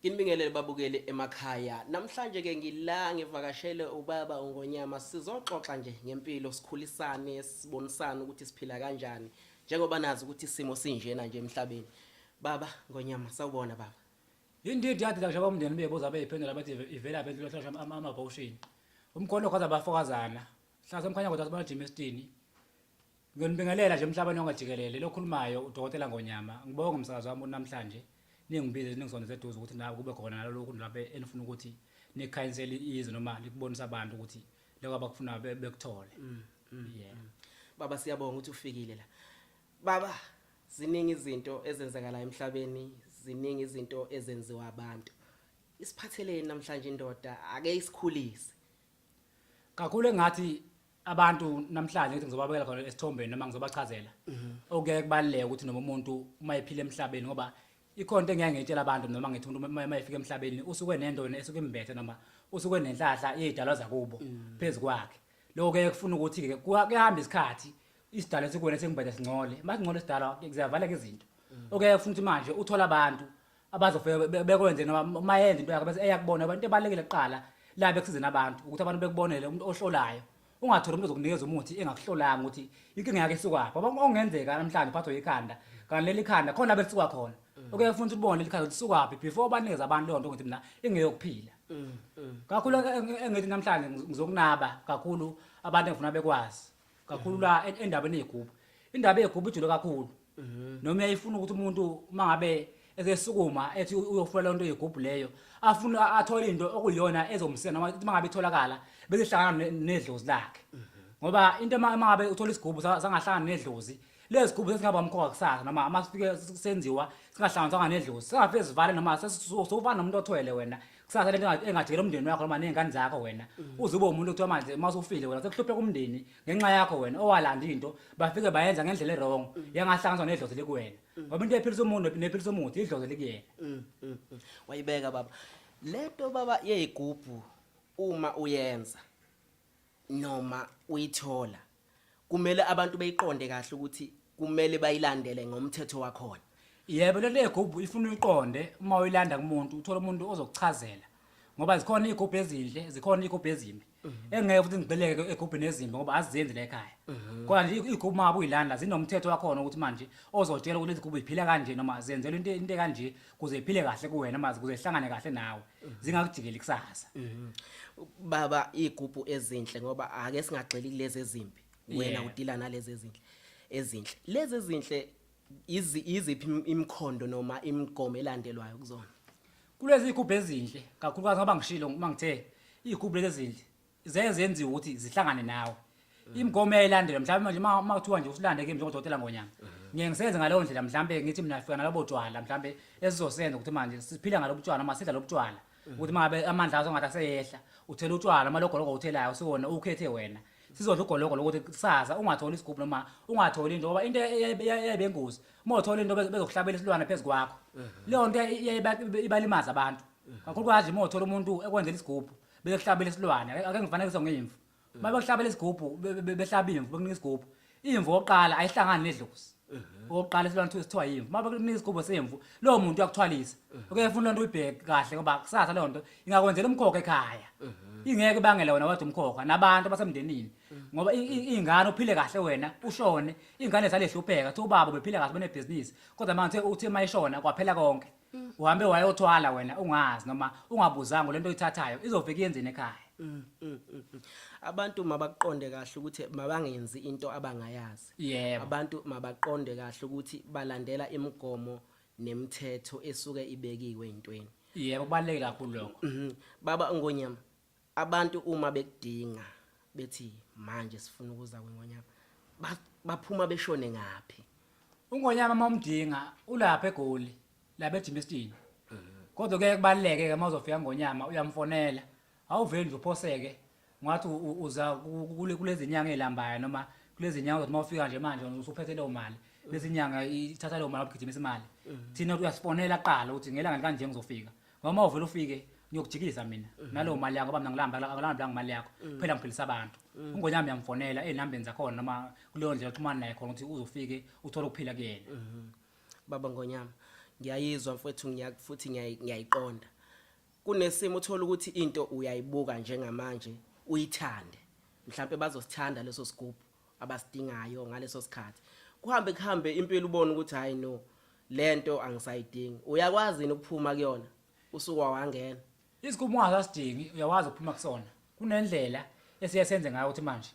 Nginibingelele babukeli emakhaya. Namhlanje ke ngila ngivakashele ubaba uNgonyama sizoxoxa nje ngempilo sikhulisane sibonisane ukuthi siphila kanjani njengoba nazi ukuthi isimo sinjena nje emhlabeni. Baba Ngonyama sawubona baba. Indidi yathi la umndeni bebuza beyiphendula bathi ivela phi into ama-abortion. Umkhonto okhaza abafokazana. Hlase mkhanya kodwa sibona Jimestini. Ngiyanibingelela nje emhlabeni wonke jikelele lokhulumayo uDokotela Ngonyama. Ngibonga umsakazo wami namhlanje ningibize ningisondeze eduze ukuthi nawe kube khona nalokhu lapho enifuna ukuthi nikhanyisele izwe noma likubonisa abantu ukuthi lokho abakufunayo bekuthole. Yeah. Baba siyabonga ukuthi ufikile la. Baba ziningi izinto ezenzakala emhlabeni, ziningi izinto ezenziwa abantu. Isiphatheleni namhlanje indoda ake isikhulise. Kakhulu engathi abantu namhlanje ngithi ngizobabekela khona esithombeni noma ngizobachazela okuyaye kubaluleke ukuthi noma umuntu uma ephila emhlabeni ngoba ikhona into engiyake ngiyitshela abantu noma ngithi umuntu uma efika emhlabeni usuke nento yona esuke imbethe noma usuke nenhlahla yey'dalwa zakubo phezu kwakhe. Lokho kuyaye kufuna ukuthi-ke kuyahamba isikhathi isidalwa esikuwena sengibethe singcole uma singcole isidalwa ziyavaleka izinto. Okuyaye kufuna ukuthi manje uthole abantu abazofika bekwenze noma uma yenza into yakho bese eyakubona ngoba into ebalulekile kuqala la bekusizeni abantu ukuthi abantu bekubonele umuntu ohlolayo ungatholi umuntu ozokunikeza umuthi engakuhlolanga ukuthi inkinga yakhe isukaphi ngoba okungenzeka namhlanje uphathwe yikhanda kanti leli khanda khona la belisuka khona okuye funa ukuthi ubone leli khanda ukuthi lisukaphi before banikeze abantu leyo nto ngithi mina ingeyokuphila kakhulu engithi namhlanje ngizokunaba kakhulu abantu engifuna bekwazi kakhulu la endabeni yegubhu indaba yegubhu ijule kakhulu noma uyayifuna ukuthi umuntu uma ngabe esesukuma ethi uyofuna leyo nto yegubhu leyo afuna athole into okuyiyona ezomsiza noma uma ngabe itholakala bese ihlangana nedlozi lakhe ngoba into uma ngabe uthola isigubhu sangahlangana nedlozi lezi sigubhu sesingaba umkhokha kusasa noma uma sifike senziwa singahlanganiswanga nedlozi singafike sivale noma sesufana nomuntu othwele wena kusasa lento engajikela umndeni wakho noma ney'ngane zakho wena uze ube umuntu okuthiwa manje uma usufile wena sekuhlupheka umndeni ngenxa yakho wena owalanda into bafike bayenza ngendlela e-wrong yangahlanganiswa nedlozi likuwena ngoba into ephilisa umuntu nephilisa umuthi idlozi likuyena. Wayibeka baba lento baba yeyigubhu uma uyenza noma uyithola kumele abantu beyiqonde kahle ukuthi kumele bayilandele ngomthetho wakhona. Yebo lento yegubhu ifuna uyiqonde uma uyilanda kumuntu uthole umuntu ozokuchazela ngoba zikhona iy'gubhu ezinhle zikhona iy'gubhu ezimbi engeke futhi ngigxileke egubhini ezimbi ngoba azizenzi la ekhaya kodwa nje iy'gubhu uma ngabe uyilanda zinomthetho wakhona ukuthi manje ozotshela ukuthi lezi gubhu ziphila kanje noma zenzelwa into into ekanje kuze iphile kahle kuwena noma kuze ihlangane kahle nawe zingakujikeli kusasa. Baba iy'gubhu ezinhle ngoba ake singagxili kulezi ezimbi wena udila nalezi ezinhle ezinhle lezi ezinhle iziphi imikhondo noma imigomo elandelwayo kuzona? Kulezi iy'gubhu ezinhle kakhulukazi ngoba ngishilo uma ngithe iy'gubhu lezi ezinhle ziyaye zenziwe ukuthi zihlangane nawe imigomo eyayilandelwa mhlawumbe manje uma kuthiwa nje usilande kimi njengodokotela Ngonyama ngiye ngisenze ngaleyo ndlela mhlawumbe ngithi mina fika nalobo tshwala mhlawumbe esizosenza ukuthi manje siphila ngalobu tshwala noma sidla lobu tshwala ukuthi uma ngabe amandla aso ngathi aseyehla uthela utshwala noma logologo uthelayo usuwona ukhethe wena sizodla ugologo lokuthi kusasa ungatholi isigubhu noma ungatholi into ngoba into eyayibengozi uma uthola into bezokuhlabela isilwane phezu kwakho leyo nto ibalimaza abantu kakhulukazi uma uthola umuntu ekwenzela isigubhu bekuhlabela isilwane ake ngifanekise ngemvu uma bekuhlabela isigubhu behlaba imvu bekunika isigubhu imvu oqala ayihlangani nedlozi okokuqala isilwane kuthiwa sithiwa yimvu uma bekunika isigubhu semvu lowo muntu uyakuthwalisa uke funa lento uyibheke kahle ngoba kusasa leyo nto ingakwenzela umkhokha ekhaya ingeke ibangele wena wedwa umkhokha nabantu abasemndenini ngoba iy'ngane uphile kahle wena ushone iy'ngane zale hlupheka kuthiwa ubaba ubephila kahle benebhizinisi kodwa manje uthe uma eshona kwaphela konke uhambe wayothwala wena ungazi noma ungabuzanga lento oyithathayo izofika iyenzeni ekhaya. Abantu mabakuqonde kahle ukuthi mabangenzi into abangayazi. Yebo. Abantu mabaqonde kahle ukuthi balandela imigomo nemithetho esuke ibekiwe entweni. Yebo kubaluleke kakhulu lokho. Baba Ngonyama abantu uma bekudinga bethi manje sifuna ukuza kweNgonyama baphuma beshone ngaphi? UNgonyama uma umdinga ulapha eGoli lapha eJimistini. Kodwa kuyaye kubaluleke ke uma uzofika Ngonyama uyamfonela. Awuveli nje uphoseke ngathi uza kulezi nyanga ezilambayo noma kulezi nyanga ozothi uma ufika nje manje usuphethe leyo mali bese inyanga ithatha leyo mali ukugijimisa imali. Thina uyasifonela kuqala ukuthi ngelanga kanje ngizofika. Ngoba uma uvele ufike ngiyokujikisa mina nalowo mali yakho ngoba mina ngilamba angilambanga imali yakho phela ngiphilisa abantu. UNgonyama uyamfonela ezinambeni zakhona noma kuleyo ndlela oxhumana naye khona ukuthi uzofike uthole ukuphila kuyena. Baba Ngonyama Ngiyayizwa mfowethu, futhi ngiyayiqonda. Kunesimo uthola ukuthi into uyayibuka njengamanje uyithande, mhlambe bazosithanda leso sigubhu abasidingayo ngaleso sikhathi. Kuhambe kuhambe impilo, ubone ukuthi hayi no, lento angisayidingi. Uyakwazi yini ukuphuma kuyona usuka wangena? Isigubhu ungasasidingi uyakwazi ukuphuma kusona. Kunendlela esiye senze ngayo ukuthi manje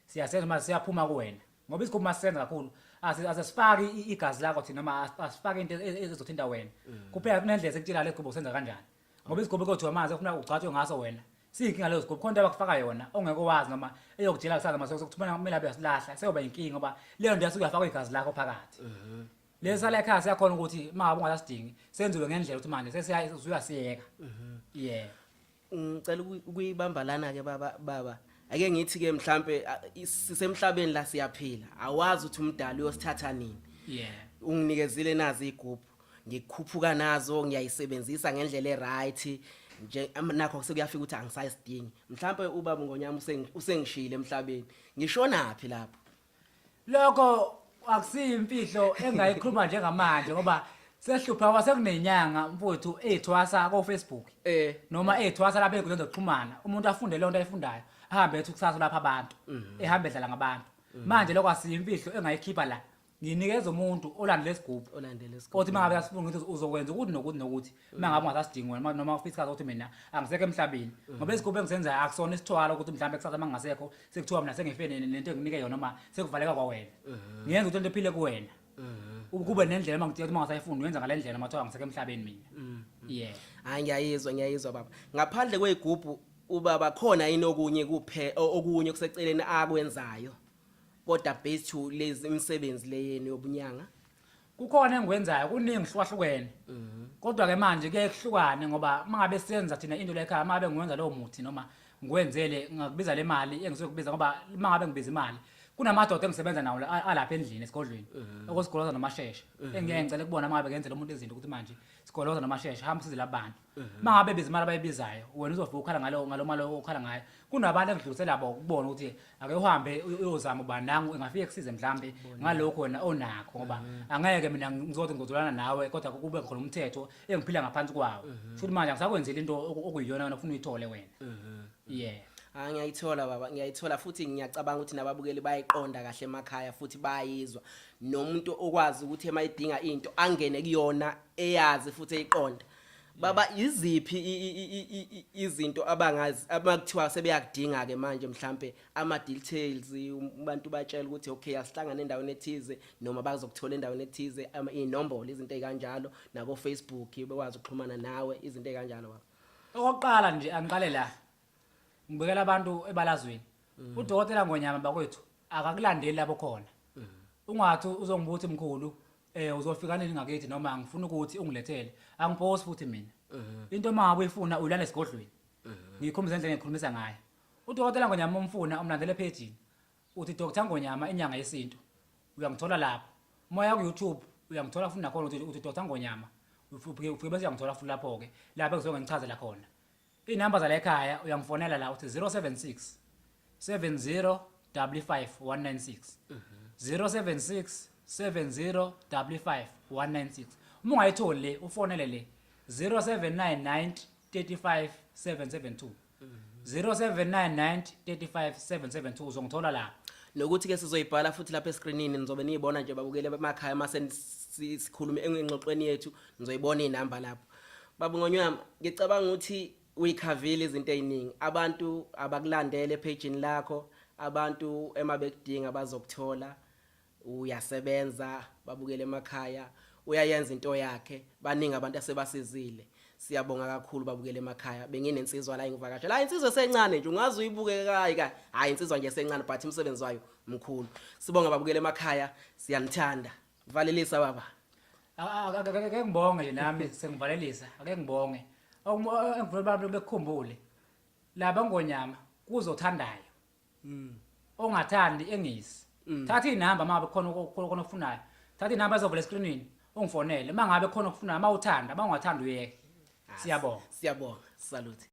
siyasenza manje, siyaphuma kuwena, ngoba isigubhu masisenza kakhulu asisifaki igazi lakho thina, noma asifaki into ezothinta wena kuphela. Kunendlela sekutshela le sigubhu senza kanjani, ngoba isigubhu kothiwa manje ufuna ugcatshwe ngaso wena, siyinkinga leyo sigubhu. Khona into abakufaka yona ongeke wazi, noma eyokutshela kusasa mase sekuthumela kumele abe yasilahla, seyoba inkinga, ngoba leyo nto yasuke yafakwa igazi lakho phakathi. Lesi sala ekhaya siyakhona ukuthi uma ngabe ungasasidingi senziwe ngendlela ukuthi manje sesiyasiyeka, yeah. Ngicela ukuyibamba lana ke baba. Baba, ake ngithi ke mhlambe sisemhlabeni la, siyaphila, awazi ukuthi umdali uyosithatha nini. Unginikezile nazi igubhu, ngikukhuphuka nazo, ngiyayisebenzisa ngendlela eright nje, nakho sekuyafika ukuthi angisayisidingi. Mhlambe ubaba Ngonyama usengishiyile emhlabeni, ngishonaphi lapho? Lokho akusiyo imfihlo engayikhuluma njengamanje, ngoba sehlupha kwasekunenyanga mfowethu eyithwasa ko Facebook noma eyithwasa lapha ey'nkundleni zokuxhumana. Umuntu afunde leyo nto ayifundayo, ahambe ethi kusasa lapha abantu, ehambe edlala ngabantu. Manje lokho asiyo imfihlo engayikhipha la. Nginikeza umuntu olandela isigubhu olandela isigubhu othi mangabe asifuna ukuthi uzokwenza ukuthi nokuthi nokuthi mangabe ungasasidingi wena, noma ufisa isikhathi ukuthi mina angisekho emhlabeni, ngoba isigubhu engisenzayo akusona isithwalo ukuthi mhlawumbe kusasa mangingasekho sekuthiwa mina sengife nento enginike yona, noma sekuvaleka kwawena. Ngiyenza ukuthi into ephile kuwena kube nendlela uma ngitshela ukuthi uma ungasayifuni uyenza ngale ndlela, noma kuthiwa angisekho emhlabeni mina, yeah. Hayi, ngiyayizwa, ngiyayizwa baba. Ngaphandle kweyigubhu ubaba, khona yini okunye kuphe okunye kuseceleni akwenzayo, kodwa based to lezi imisebenzi leyeni yobunyanga? Kukhona engikwenzayo, kuningi, hlukahlukene. Kodwa-ke manje kuyaye kuhlukane, ngoba uma ngabe senza thina into la ekhaya, uma ngabe ngiwenza lowo muthi noma ngiwenzele, ngakubiza le mali engisuke kubiza, ngoba uma ngabe ngibiza imali kunamadoda engisebenza nawo alapha endlini esigodlweni, okusigoloza nomasheshe, engiye ngicele kubona uma ngabe ngenzela umuntu izinto ukuthi manje sigoloza nomasheshe, hamba usize labantu. Uma ngabe biza imali abayibizayo, wena uzofika ukhala ngalo mali okhala ngayo. Kunabantu engidlulisela bo kubona ukuthi ake uhambe uyozama uba nangu engafike kusize mhlambe ngalokho wena onakho, ngoba angeke mina ngizothi ngizodlulana nawe kodwa kube khona umthetho engiphila ngaphansi kwawo. Futhi manje angisakwenzeli into okuyiyona wena ufuna uyithole wena, yeah. Ah, ngiyayithola baba, ngiyayithola, futhi ngiyacabanga ukuthi nababukeli bayayiqonda kahle emakhaya futhi bayizwa. Nomuntu okwazi ukuthi emayidinga into angene kuyona eyazi futhi eyiqonda. Baba, iziphi izinto abangazi abakuthiwa sebeyakudinga ke manje, mhlambe ama details, abantu batshela ukuthi okay, asihlangane endaweni ethize noma bazokuthola endaweni ethize, inombolo, izinto ezikanjalo, nako Facebook bekwazi ukuxhumana nawe, izinto ezikanjalo baba? Okokuqala nje angiqale la ngibukela abantu ebalazweni. Udokotela Ngonyama bakwethu akakulandeli lapho khona. Ungathi uzongibuthi mkhulu, uzofika nini ngakithi, noma ngifuna ukuthi ungilethele, angiphosi futhi mina. Into uma ngabe uyifuna uyilanda esigodlweni, ngiyikhombisa indlela engikhulumisa ngayo. Udokotela Ngonyama umfuna umlandela ephejini, uthi Dr Ngonyama inyanga yesintu, uyangithola lapho. Moya ku-YouTube uyangithola futhi nakhona, uthi Dr Ngonyama, ufike bese uyangithola futhi lapho-ke, lapho engizoke ngichazela khona. Iy'namba zala ekhaya, uyangifonela la uthi 076 70 55 196, 076 70 55 196. Uma ungayitholi le, ufonele le 0799 35 772, 0799 35 772, uzongithola lapho. Nokuthi ke sizoyibhala futhi lapha escreenini, nizobe niyibona nje babukele emakhaya mase sikhulume engxoxweni yethu, nizoyibona inamba lapho. Baba Ngonyama, ngicabanga ukuthi uyikhavile izinto eziningi. Abantu abakulandele ephejini lakho, abantu emabekudinga bazokuthola. Uyasebenza babukele emakhaya, uyayenza into yakhe, baningi abantu asebasizile. Siyabonga kakhulu babukele emakhaya. Benginensizwa la engivakashela. La insizwa esencane nje, ungaze uyibuke kayi ka. Hayi, insizwa nje esencane, but umsebenzi wayo mkhulu. Sibonga babukele emakhaya, siyanithanda. Valelisa baba. Ake ngibonge nje nami sengivalelisa, ake ngibonge. Engifuna abantu bekukhumbule. Laba Ngonyama kuzothandayo. Ongathandi engisi. Thatha inamba uma ngabe khona khona okufunayo. Thatha inamba ezovela escreenini ungifonele. Uma ngabe khona okufunayo, uma uthanda, uma ungathanda uyeke. Siyabonga. Siyabonga. Salute.